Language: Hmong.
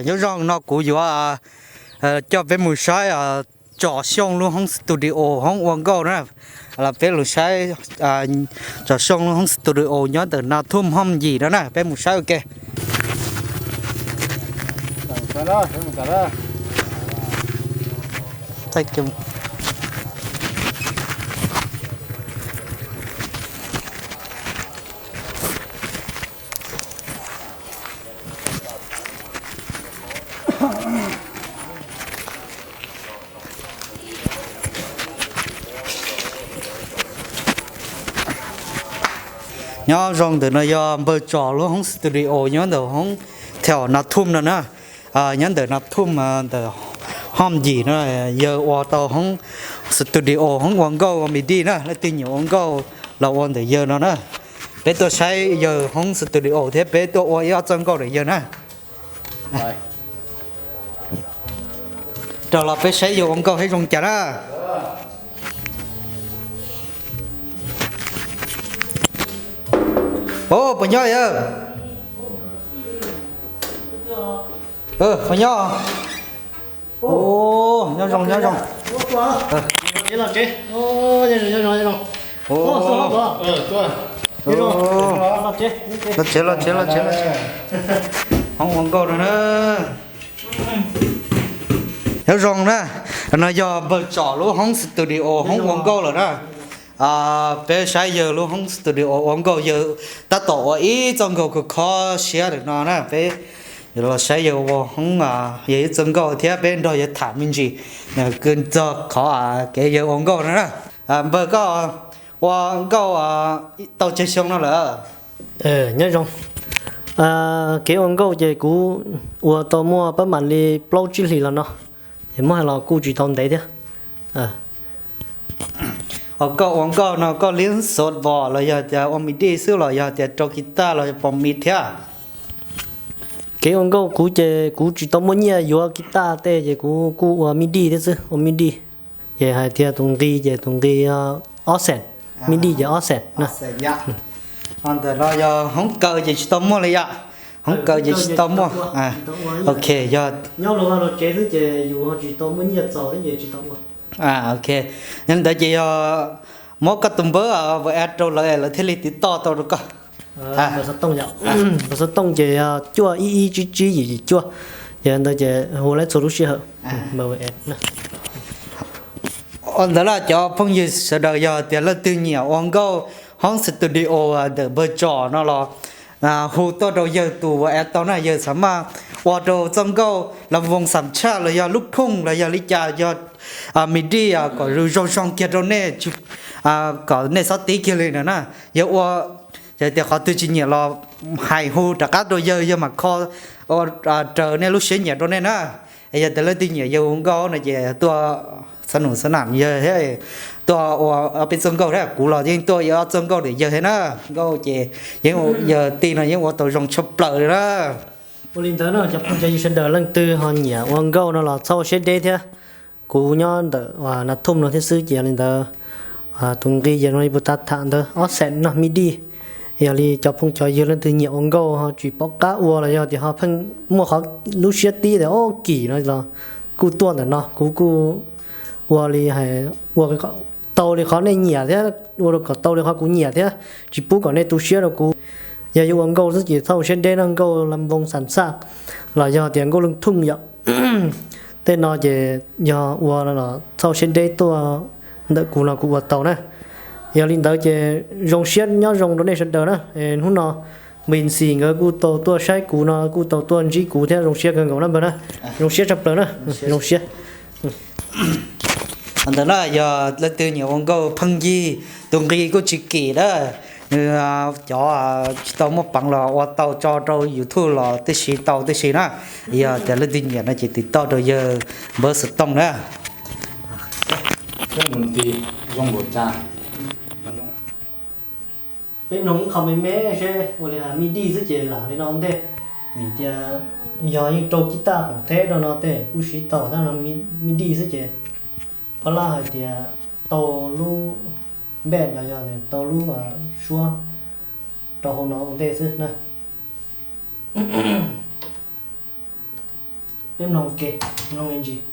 Nyob zoo, no kuv yuav coj peb mus saib Tsom Xyooj lub hoob studio hoob ua nkauj na. Los peb los saib Tsom Xyooj lub hoob studio nyob ntawm Na Thum Hom Yim no na, peb mus saib ua ke. Nyob zoo, ntawm no yog npawg Tsom lub hoob studio nyob ntawm hoob theos Na Thum no na. Nyob ntawm Na Thum ntawm Hom Yim no, yawg ua tau hoob studio hoob ua nkauj ua midi na, leej twg nyiam ua nkauj los ua ntawm yawg no na. Peb tuaj saib yawg hoob studio thiab peb tuaj ua ib ob txoj nkauj ntawm yawg na. Raws los peb saib yawg ua nkauj thiab zoo cas na. Ua, puas nyob yawg? Puas nyob? Nyob zoo, nyob zoo. Los tsev, los tsev, los tsev. Hoob ua nkauj no na. Nyob zoo na, no yog npawg Tsom lub hoob studio hoob ua nkauj lawm na. Peb saib yawg lub hoob studio ua nkauj, yawg tab tom ua ib txoj nkauj kho kho siab lawm no na. Peb los saib yawg ua hoob, yawg ib txoj nkauj thiab peb nrog yawg tham me ntsis txog qhov kev yawg ua nkauj no na. Npawg, koj ua nkauj tau tsawg xyoo no lawm? Nyob zoo, kev ua nkauj ces kuv ua tau muaj pab mam li plaub tsib hlis los no, es muab hais los kuj tsis tau ntev thiab. Koj ua nkauj no koj li xov vos los yog tias ua midi xwb los yog tias rau kiv taj los pos mis thiab? Kev ua nkauj kuv ces kuv tsis tau muaj nyiaj yuav kiv taj tej ces kuv kuj ua midi thiab xwb, ua midi. Ces hais tias tus nqi ces tus nqi ob xees, midi ces ob xees na. Ho ntawm no yog hoob kaw ces tsis tau muaj li yom? Hoob kaw ces tsis tau muaj. Ok, yog nyob los vaj los tsev xwb ces yus ho tsis tau muaj nyiaj txaus thiab ces tsis tau ua. Ok, yog li ntawd ces yog muab koj tus npawb WhatsApp rau lawv, lawv thiaj li tiv toj tau rau koj. Npawb xov tooj yom, npawb xov tooj ces yog cuaj ib ib tsib tsib yim yim cuaj. Yog li ntawd ces hu lawv txhua lub sij hawm. Ua ntawd los cov phooj ywg sawv daws yog tias leej twg nyiam ua nkauj hoob studio ntawm npawg Tsom no los hu tuaj rau yawg tus WhatsApp tau na, yawg xav maj ua rau txoj nkauj las voos xam tshaj los yog lub khooj los yog li cas yog midi kom zoo zoo kiag rau nej, kom nej txhob tib kiag li na na. Yawg ua, yog tias qhov twg tsis nyiam los hais hu rov qab rau yawg, yawg mam kho raws nej lub siab nyiam rau nej na. Yog tias leej twg nyiam yawg ua nkauj no ces tuaj xab num xab nam yawg thiab, tuaj ua ob peb txoj nkauj thiab, kuv los yeej tuaj ua ob txoj nkauj ntawm yawg thiab na. Nkauj ces yeej, yawg tij no yeej ua tau zoo tshaj plaws li na. Ua li ntawd no cov phooj cov ywg sawv daws leej twg ho nyiam ua nkauj no los txhob ua siab deb thiab. Kuv nyob ntawm Na Thum no thiab xwb ces yog li ntawd tus nqi ces no li puas tau tham ntawd ob xees no midi. Yog li cov phooj cov ywg leej twg nyiam ua nkauj ho tsis pom qab ua los yog tias ho pheej muaj qhov lub siab tib tias o kim no los kuj tuaj ntawm no, kuv kuj ua li hais ua tau li qhov nej nyiam thiab ua kom tau li qhov kuv nyiam thiab tsis pub kom nej tu siab rau kuv. Yog yuav ua nkauj xwb ces txhob ua siab deb no, nkauj las voos xam tshaj los yog tias nkauj lwj thooj yom. Tej no ces yog ua no los txhob ua siab deb, tuaj ntawm kuv no kuv ua tau na. Yog li ntawd ces zoo siab nyob zoo rau nej sawv daws na. Hnub no Npis Xis nkawd kuj tau tuaj saib kuv no kuj tau tuaj ntsib kuv thiab zoo siab kawg nkaus na npawg na. Zoo siab tshaj plaws na. Zoo siab. Ntawd na yog leej twg nyiam ua nkauj pheej yig, tus nqi kuj tsis kim na. Nws cov tsis tau muaj peev los ua tau tso rau YouTube los tib si tau tib si na. Yog tias leej twg nyiam no ces tiv toj rau yawg npawb xov tooj na. Peb mloog ib qho me me seb ua li hais midi xwb ces lam li no ua ntej. Vim tias yog yeej rau kib taj khoom theb rau no tej kuj siv tau tab no midi xwb ces phob lab hais tias tau lub npej los yog tau lub suab rau hauv no ua ntej xwb na. Peb mloog ua ke, mloog me ntsis.